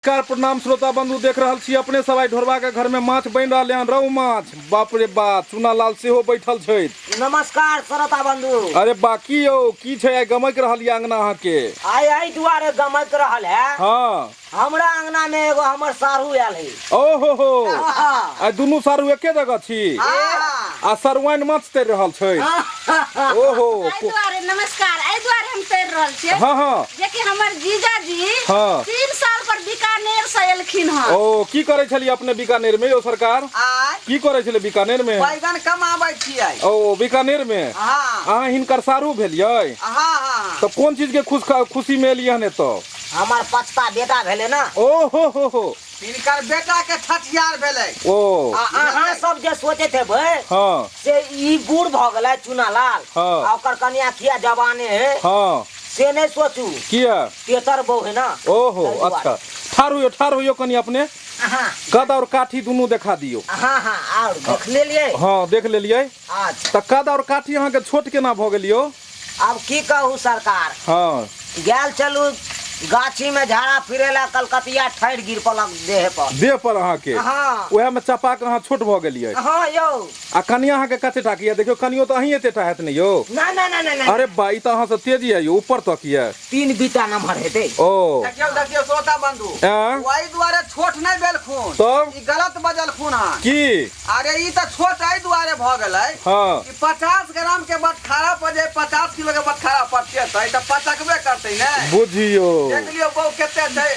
नमस्कार प्रणाम श्रोता बंधु देख रहल छी अपने सब आइ ढोरबा के घर में माछ बनि रहल हन रहु माछ बाप रे बाप चुना लाल सेहो बैठल छथि। नमस्कार श्रोता बंधु। अरे बा की यौ की छै आइ गमक रहल यऽ अंगना अहाँ के? आइ एहि दुआरे गमक रहल है। हाँ। हमरा अंगना में एगो हमर साढ़ू आयल है। ओ हो हो। आइ दुनू साढ़ू एके जगह छी? हाँ। आ सरुआइन माछ तरि रहल छै। ओहो। एहि दुआरे नमस्कार, एहि दुआरे हम तरि रहल छियै। हाँ, हाँ। जेकि हमर जीजाजी हाँ। 3 साल पर बीकानेर से एलखिन हन। ओ की करै छलियै अपने बीकानेर में यौ सरकार? आय। की करै छलियै बीकानेर में? बैगन कमाबै छियै। ओ बीकानेर में? हाँ। अहाँ हिनकर सारू भेलियै? हाँ, हाँ, हाँ। तऽ कोन चीज के खुशी में एलियै हन एतऽ? हमर पचता बेटा भेलै ना। ओ हो हो हो। हिनकर बेटा के छठियार भेलै। ओ। आ अहाँ सब जे सोचैत हेबै, हाँ। से ई बूढ़ भऽ गेलै चुनालाल, हाँ। आ ओकर कनिया किया जवाने है, हाँ। से नहि सोचू। किया? तेतर बहू है ना। ओहो, ताहि दुआरे। अच्छा। ठाढ़ होइयो, ठाढ़ होइयो कनि अपने। हाँ। कद और काठी दुनू देखा दियौ। हाँ, हाँ, और देख लेलियै? हाँ, देख लेलियै। अच्छा। तऽ कद और काठी अहाँके छोट केना भऽ गेल यौ? आब की कहू सरकार। हाँ। गेल चलू गाछी में झाड़ा फिरेला कलकतिया ठहर गिर पड़लक देह पर। देह पर अहाँके? हाँ। उएह में चपा के अहाँ छोट भऽ गेलियै। हाँ यौ। आ कनिया अहाँके कते टा के यऽ? देखियौ कनियो तऽ अहीं एते टा हेत ने यौ। ना, ना, ना, ना, ना। अरे बा, ई तऽ अहाँ से तेज यऽ यौ, ऊपर तक यऽ। 3 बीता नम्बर हेतै। ओ। देखियौ, देखियौ श्रोता बंधु। आँ? ओहि दुआरे छोट नहि भेलखुन। तब? ई गलत बजलखुन हन। की? अरे ई तऽ छोट एहि दुआरे भऽ गेलै हाँ। कि 50 ग्राम के बटखारा पर जे 50 किलो के बटखारा पचेतै तऽ पचकबे करतै ने। बुझियौ। देख लियौ बहू कते छै,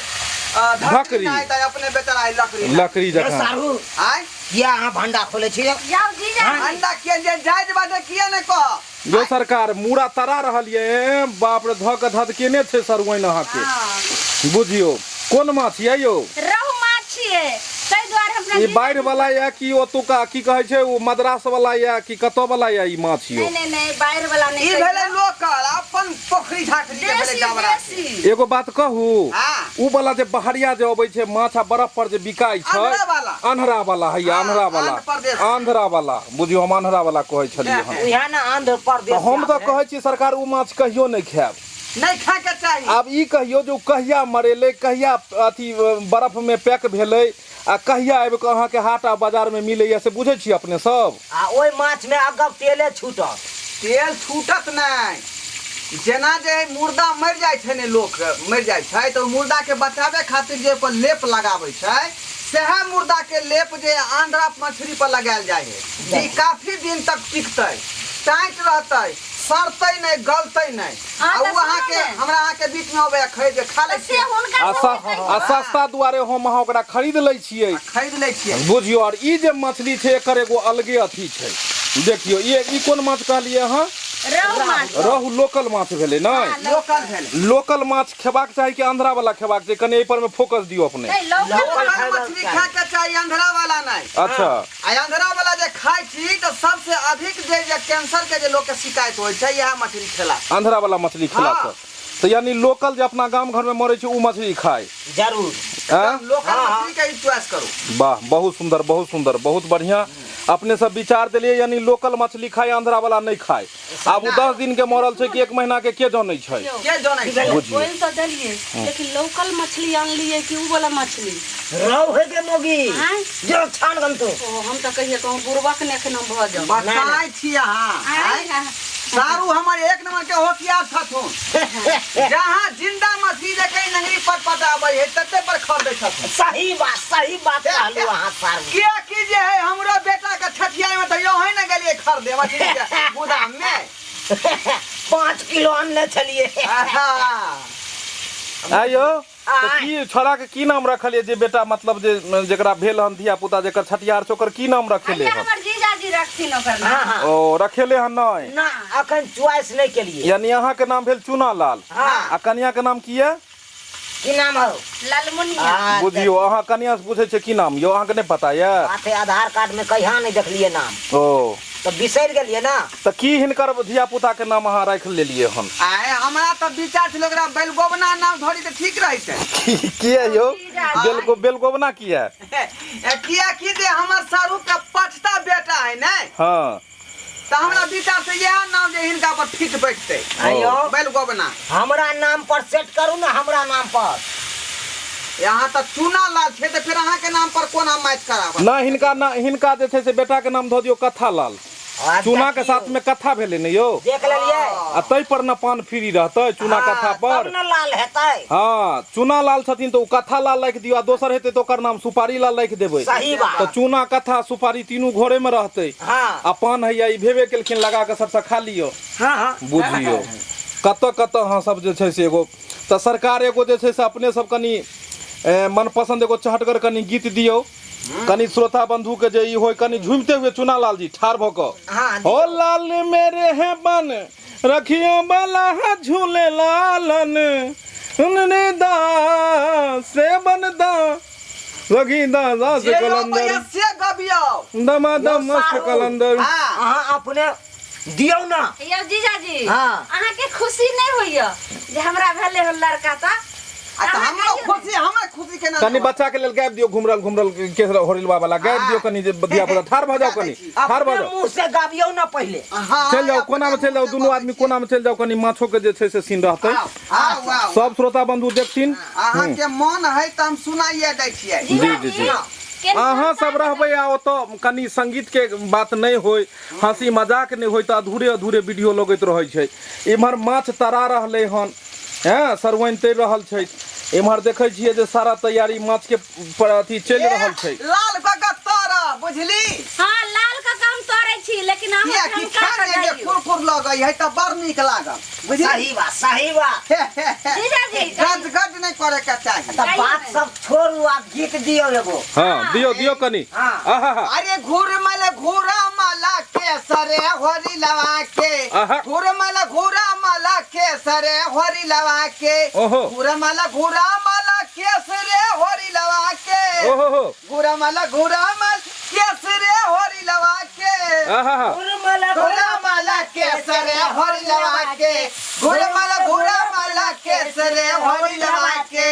धकरी। धकरी नहि तऽ अपने बेचारा ई लकड़ी नहि। लकड़ी जकाँ। यौ साढ़ू। आँय? किया अहाँ भंडा खोलै छियै? जाउ जीजा। भंडा किया जे जायज बाजे किया नहि कह? यौ सरकार मूड़ा तरा रहल ये, बाप रे धक धक केने छै सरुआइन अहाँके। हाँ। बुझियौ कोन माछ ये यौ? रहु माछ छियै, ताहि दुआरे हमरा ई जीजा बाढ़ि वाला ये कि ओतुका की कहै छै ओ मद्रास वाला ये कि कतऽ वाला ये ई माछ यौ? नहि, नहि, नहि, बाढ़ि वाला नहि ई कहियौ। भेलै लोकल, अपन पोखरी झाखरी के भेलै देशी, जावरा। देशी। एगो बात कहू, हाँ। उ वाला जे बहरिया जे अबै छै माछ आ बर्फ पर जे बिकाइ छै, आंध्रा वाला। आंध्रा वाला हैया, हाँ, आंध्रा वाला। आंध्र प्रदेश। आंध्रा वाला, बुझियौ हम आंध्रा वाला कहै छलियै हन। उएह ने आंध्र प्रदेश तऽ हम तऽ आबै। कहै छी सरकार उ माछ कहियो नहि खायब। नहि खाय के चाही। आब ई कहियौ जे ओ कहिया मरेलै, कहिया अथी बर्फ में पैक भेलै आ कहिया आबि कऽ अहाँके हाट आ बाजार में मिलैया से बुझै छियै अपने सब? आ ओहि माछ में अगब तेले छूटत। तेल छूटत नहि, जेना जे मुर्दा मरि जाइ छै ने, लोक मरि जाइ छै तऽ मुर्दा के बचाबै खातिर जे ओहि पर लेप लगाबै छै, सएह मुर्दा के लेप जे आंध्रा मछली पर लगायल जाइ है, जे काफी दिन तक टिकतै, टाइट रहतै, सड़तै नहि, गलतै नहि। हाँ, आ तऽ ओ अहाँके सुनू ने। हमरा अहाँके बीच में अबैया खरीद के खा लै तऽ से छियै। हुनका आ सबके कहियौ। आ सस्ता दुआरे हम अहाँ ओकरा खरीद लै छियै। आ खरीद लै छियै। बुझियौ, और ई जे मछली छै एकर एगो अलगे अथी छै। देखियौ, ई कोन माछ कहलियै अहाँ? रहु माछ। रहु लोकल माछ भेलै ने? हाँ, लोकल भेलै। लोकल माछ खेबाक चाही कि आंध्रा वाला खेबाक चाही? कनि एहि पर में फोकस दियौ अपने। नहि, लोकल लोकल माछ। मछली खाय के चाही, आंध्रा वाला नहि। अच्छा। आ आंध्रा वाला जे खाय छी तऽ सबसे अधिक जे कैंसर के जे लोक के शिकायत होइ छै, इएह मछली खेला से। आंध्रा वाला मछली खेला हाँ। से। तऽ यानी लोकल जे अपना गाम घर में मरै छै उ मछली खाय। जरूर। आँ? लोकल हाँ, हाँ। मछली के ही चॉइस करू। वाह, बहुत सुंदर, बहुत सुंदर, बहुत बढ़िया। अपने सब विचार देलियै, यानी लोकल मछली खाय, आंध्रा वाला नहि खाय। आब उ 10 दिन के मरल छै कि 1 महीना के, के जानै छै? के जानै छै? बुझियौ। बोलि तऽ देलियै, लेकिन लोकल मछली आनलियै कि उ वाला मछली? रहु है के मोगी? आँय? जो छान गन तो। ओ, हम तऽ कहियै कहूँ बुड़बक ने एखन हम भऽ जाउ। बताइ छी अहाँ, आँय? आँय? सारू हमर 1 नंबर के होशियार छथुन। जहाँ जिंदा मछली देखे नंगरी पट पटाबै है तते पर खरीदै छथुन। सही बात, सही बात कहलू अहाँ सारू। किया कि जे है हमरो बेटा के छठियार में तऽ यहीं ने गेलियै खरीदे मछली के गोदाम में। 5 किलो अनने छलियै। आहा। आइयो, तऽ आँय। की छोड़ा के की नाम रखलियै जे बेटा, मतलब जे जेकरा भेल हन धिया पुता, जेकर छठियार छै, ओकर की नाम रखेले हैया हन? हमर जीजाजी रखथिन ओकर नाम। हाँ, हाँ। ओ रखेले हन नहि? ना, अखन चॉइस नहि केलियै। यानी अहाँ के नाम भेल चुना लाल। हाँ। आ कनिया के नाम की ये? की नाम हौ? लालमुनिया। आ, बुझियौ, अहाँ कनिया से पूछै छियै की नाम यौ, अहाँ के नहि पता ये? बात है, आधार कार्ड में कहिया नहि देखलियै नाम। ओ। तऽ बिसरि गेलियै ना। तऽ की हिनकर धिया पुता के नाम अहाँ राखि लेलियै हन? आय, हमरा तऽ विचार छल ओकरा बेलगोबना नाम धरी तऽ ठीक रहितै। किया यौ? बेलगोबना किया? ए, किया कि जे हमर सारू के पछता बेटा है ने? हाँ। तऽ हमरा विचार से इएह नाम जे हिनका पर फिट बैठतै। आइयो। बेलगोबना। हमरा नाम पर सेट करू ना, हमरा नाम पर। यहाँ तऽ चूना लाल छै तऽ फेर अहाँके नाम पर कोना मैच कराबऽ ना हिनका ना हिनका जे छै से बेटा के नाम धऽ दियौ कथा लाल आ चूना के देखियौ, साथ में कथा भेलै ने यौ देख लेलियै आ ताहि पर न पान फ्री रहतै चूना हाँ, कथा पर तब न लाल हेतै हँ चूना लाल छथिन तऽ ओ कथा लाल राखि दियौ आ दोसर हेतै तऽ ओकर नाम सुपारी लाल राखि देबै सही बात तऽ चूना कथा सुपारी तीनू घरे में रहतै हाँ आ पान हैया ई भेबे केलखिन लगा कऽ सबसँ खा लियौ हाँ हाँ बुझियौ कतऽ कतऽ अहाँ सब जे छै से एगो तऽ सरकार एगो जे छै से अपने सब कनि मनपसंद एगो चहटगर कनि गीत दियौ कनि श्रोता बंधु के जे ई होय कनि झूमते हुए चुना लाल जी ठाढ़ भऽ कऽ हाँ हो लाल मेरे हैं बन रखियो बला झूले लालन उनने दा से बन दा रखी दा दास जे कलंदर अबैया से गबियौ दमा दम मस्त सारू। कलंदर हाँ अहाँ अपने दियौ ना यौ जीजाजी हाँ। अहाँके खुशी नहि होइया जे हमरा भेलै हन लड़का तऽ आ तऽ अहाँ हमरो कहियौ ने। खुशी हमर खुशी केना कनि बच्चा के लेल गाबि दियौ घुमरल घुमरल के होरिलवा वाला गाबि दियौ कनि जे धिया पुता ठाढ़ भऽ जाउ कनि ठाढ़ भऽ अपने जाउ मुँह से गाबियौ ना पहिले हाँ, चलि जाउ कोना मे चलि जाउ दुनू आदमी कोना मे चलि जाउ कनि माछो के जे छै से सीन रहतै आउ आउ आउ सब श्रोता बंधु देखथिन अहाँके मन है तऽ हम सुनाइए दै छियै जी, जी, जी। केना अहाँ सब रहबै आ ओतऽ कनि संगीत के बात नहि होय हंसी मजाक नहि होय तऽ अधूरे अधूरे वीडियो लगैत रहै छै इम्हर माछ तरा रहलै हन हँ सरुआनि तरि रहल छै इम्हर देखै छियै जे सारा तैयारी माछ के पर अथी चलि रहल छै लाल कऽ तर बुझली हाँ लाल का काम तोड़ै छी लेकिन अहाँ किया कि झमका खाय कऽ जे जाइयौ कुरकुर लगै है तऽ बड़ नीक लागल बुझली सही बात सही बात जीजाजी गज गज नहि करे के चाही तऽ बात सब छोड़ू आ गीत दियौ एगो हँ दियौ दियौ कनि हाँ। आहा अरे घुरमल घुरमल केसरे होरी लवा के आहा। घुरमल घुरमल केसरे होरी लवा के ओहो। घुरमल घुरमल केसरे होरी लवा के ओहो हो घुरमल घुरमल केसरे होरी लवा के आहा घुरमल घुरमल केसरे होरी लवा के घुरमल घुरमल केसरे होरी लवा के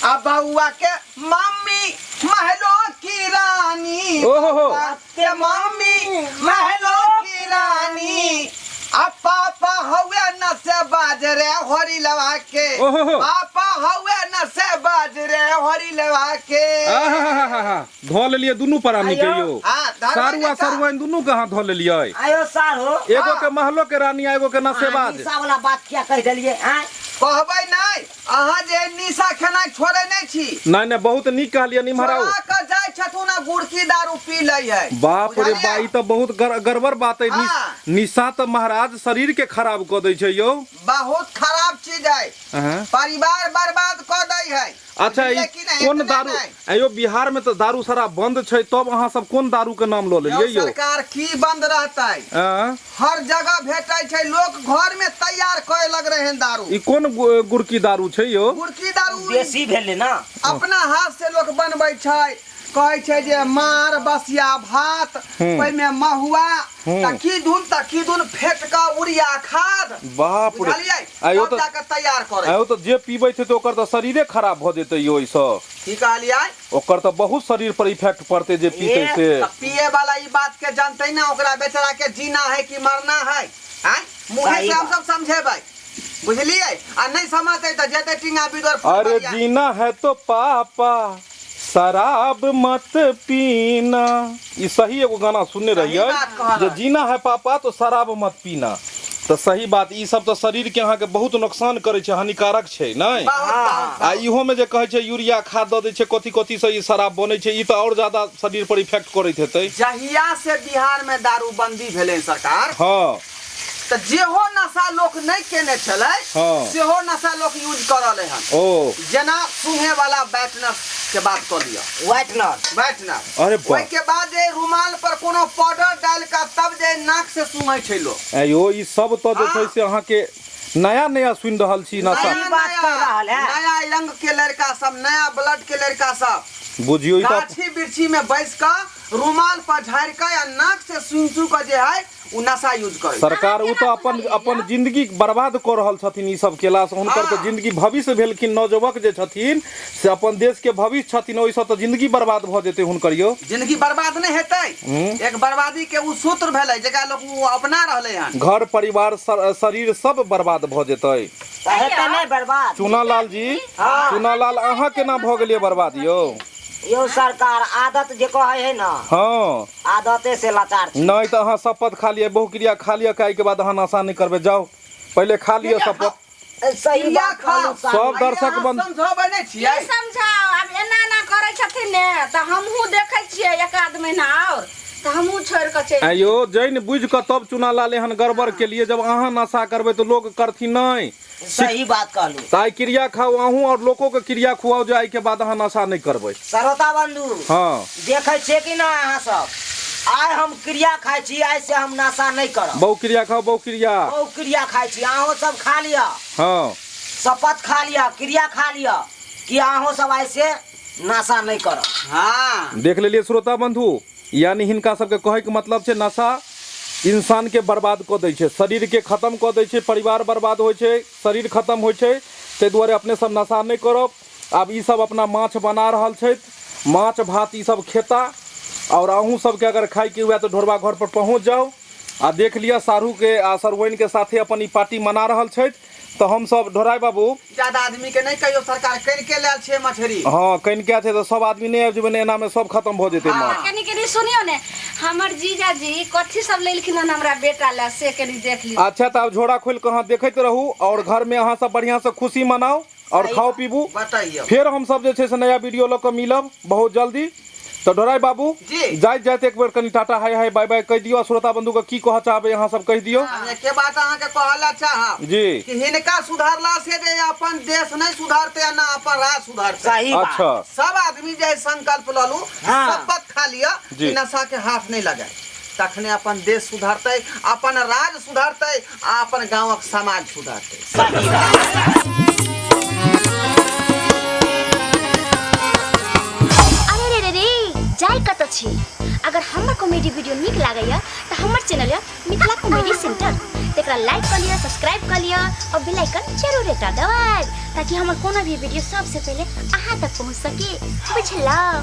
अब बउआ के मम्मी महलो की रानी ओहो हो के मम्मी महलो की रानी अब पापा हवे न से बाजरे होरी लवा के ओहो हो। पापा हवे न से बाजरे होरी लवा के आहा धो लेलियै दुनू प्राणी के यौ हाँ, धरबै सारू आ नहि तऽ। सरुआनि दुनू के अहाँ धो लेलियै आयो सारू एगो के महलो के रानी आ एगो के नसेबाज निशा वाला बात किया कहि देलियै आँय कहबै नहि अहाँ जे निशा खेनाइ छोड़ै नहि छी नहि नहि बहुत नीक कहलियै इम्हर आउ छोड़ा कऽ जाइ छथुन आ गुड़की दारू पी लै है बाप रे बुझलियै? बा ई तऽ बहुत गड़बड़ बात है हाँ। निशा तऽ महाराज शरीर के खराब कऽ दै छै यौ बहुत खराब चीज है अहाँ। परिवार बर्बाद कऽ दै है अच्छा ई बुझलियै कि नहि? कोन एतने दारू नहि। अयो बिहार में तऽ दारू शराब बंद छै तब अहाँ सब कोन दारू के नाम लऽ लेलियै यौ सरकार की बंद रहतै आँ? हर जगह भेटै छै लोक घर में तैयार करे लग रहे हैं दारू ई कोन गुड़की दारू छै यौ गुड़की दारू बेसी भेलै ना अपना हाथ से लोक बनबै छै कहै छै जे मार बसिया भात ओहिमे महुआ तकी धुन तकी धुन फेट कऽ उड़िया खाद बाप रे बुझलियै आयो तब तऽ जाके तैयार करै आयो तऽ जे पीबै छै तऽ ओकर तऽ शरीरे खराब भऽ जेतै यौ ओहिसँ की कहलियै ओकर तऽ बहुत शरीर पर इफेक्ट पड़तै जे पीतै ए, से तऽ पिए वाला ई बात के जानते ना ओकरा बेचारा के जीना है कि मरना है आँय मुँहे सही से हम बात। सब समझेबै बुझलियै आ नहि समझतै तऽ जेतै टींगा बिदोर अरे जीना है तो पापा शराब मत पीना ई सही एगो गाना सुनने रहियै बात कहलह। जे जीना है पापा तो शराब मत पीना तऽ सही बात ई सब तऽ शरीर के अहाँके बहुत नुकसान करै छै हानिकारक छै नहि बहुत बहुत आ इहो में जे कहै छै यूरिया खाद दऽ दै छै कथी कथी से ई शराब बनै छै ई तऽ आओर ज्यादा शरीर पर इफेक्ट करैत हेतै जहिया से बिहार में दारूबंदी भेलै सरकार हँ तऽ जेहो नशा लोक नहि केने छलै हाँ। सेहो नशा लोक यूज कऽ रहलै हन ओ जेना सूंघे वाला बैटनर के बात कऽ लिअ व्हाइटनर बैटनर अरे बाप। ओहिके बाद जे रुमाल पर कोनो पाउडर डालि कऽ तब जे नाक से सूंघै छै लोक आँय यौ ई सब तऽ जे छै हाँ। से अहाँके नया नया सुनि रहल छी नशा सही बात कह रहल है। नया रंग के लड़का सब नया ब्लड के लड़का सब बुझियौ ई तऽ गाछी वृक्षी में बैस कऽ रुमाल पर झाड़ि कऽ आ नाक से सूंघ सूंघ कऽ जे है ओ नशा यूज करै सरकार ओ तऽ अपन अपन जिंदगी बर्बाद कऽ रहल छथिन ई सब केलासँ हुनकर तऽ जिंदगी भविष्य भेलखिन नवयुवक जे छथिन से अपन देशके भविष्य छथिन ओहिसँ तऽ जिंदगी बर्बाद भऽ जेतै हुनकर यौ जिंदगी बर्बाद नहि हेतै एक बर्बादी के ओ सूत्र भेलै जकरा लोक ओ अपना रहलै हन घर परिवार शरीर सब बर्बाद भऽ जेतै तऽ हेतै नहि बर्बाद चुनालाल जी चुनालाल अहाँ केना भऽ गेलियै बर्बाद यौ यौ सरकार आदत जे कहै है ना हँ आदते से लाचार छी नहि तऽ अहाँ शपथ खा लिअ बहुक्रिया खा लिअ एहिके बाद अहाँ नशा नहि करबै जाउ पहिले खा लिअ शपथ सही क्रिया बात कहलहुँ खाउ। साहब। सब दर्शक अहाँ बंधु समझबै नहि छियै की समझाओ आब एना एना करै छथिन ने तऽ हमहूँ देखै छियै एक आध महीना आओर तऽ हमहूँ छोड़ि कऽ चलि आँय यौ जैन बुझि कऽ तब चुनालाल एहन गड़बड़ केलिए जब अहाँ नशा करबै तऽ लोक करथिन नहि सही बात कहलहुँ तऽ आइ क्रिया खाउ अहूँ आओर लोकोके क्रिया खुआउ जे आइके बाद अहाँ नशा नहि करबै श्रोता बंधु हँ देखै छियै कि नहि अहाँ सब आइ हम क्रिया खाइ छी आइ से हम नशा नहि करब बहु क्रिया खाउ बहु क्रिया बहु क्रिया खाइ छी अहूँ सब खा लिअ हँ शपथ खा लिअ क्रिया खा लिअ कि अहूँ सब आइ से नशा नहि करब हँ देख लेलियै श्रोता बंधु यानी हिनका सबके कहैके मतलब छै नशा इंसानके बर्बाद कऽ दै छै शरीरके खतम कऽ दै छै परिवार बर्बाद होइ छै शरीर खतम होइ छै ताहि दुआरे अपने सब नशा नहि करब आब ई सब अपना माछ बना रहल छथि माछ भात ई सब खेता आओर अहूँ सबके अगर खाइके हुए तऽ ढोरबा घर पर पहुँच जाउ आ देख लिअ साढ़ूके आ सरुआइनके साथे अपन ई पार्टी मना रहल छथि तऽ हमसब ढोराइ बाबू ज्यादा आदमी के नहि कहियो सरकार कनि के लायल छियै मछरी हँ कनिके छै तऽ सब आदमी नहि आबि जेबै ने एनामे सब खतम भऽ जेतै माछ कनि कनि सुनियो ने हमर जीजाजी कथी सब लेलखिन हन हमरा बेटा लए से कनि देख लियौ अच्छा तऽ आब झोरा खोलि कऽ अहाँ देखैत रहू आओर घरमे अहाँ सब बढ़िआँसँ खुशी मनाउ आओर खाउ पीबू बतैयौ फेर हमसब जे छै से नया वीडियो लऽ कऽ मिलब बहुत जल्दी तऽ ढोराइ बाबू जी। जाइत जाइत एक बेर कनि टाटा हाय हाय बाय बाय कहि दियौ आ श्रोता बंधु के की कहऽ चाहबै अहाँ सब कहि दियौ हम एके बात अहाँके कहऽ लए चाहब जी कि हिनका सुधारला से जे अपन देश नहि सुधारतै आ ना अपन राज्य सुधारतै सही बात अच्छा सब आदमी जे संकल्प लऽ लू हाँ। शपथ खा लिअ जी। कि नशा के हाथ नहि लगाए तखने अपन देश सुधरतै अपन राज्य सुधरतै आ अपन गाँवक समाज सुधरतै सही बात अरे रे रे रे जाय कतऽ छी अगर हमर कॉमेडी वीडियो नीक लागैया तऽ हमर चैनल यऽ मिथिला कॉमेडी सेंटर तकरा लाइक कऽ लिअ सब्सक्राइब कऽ लिअ और बेल आइकन जरूर एकटा दबाएब ताकि हमर कोनो भी वीडियो सबसे पहिले अहाँ तक पहुँच सके बुझलहुँ।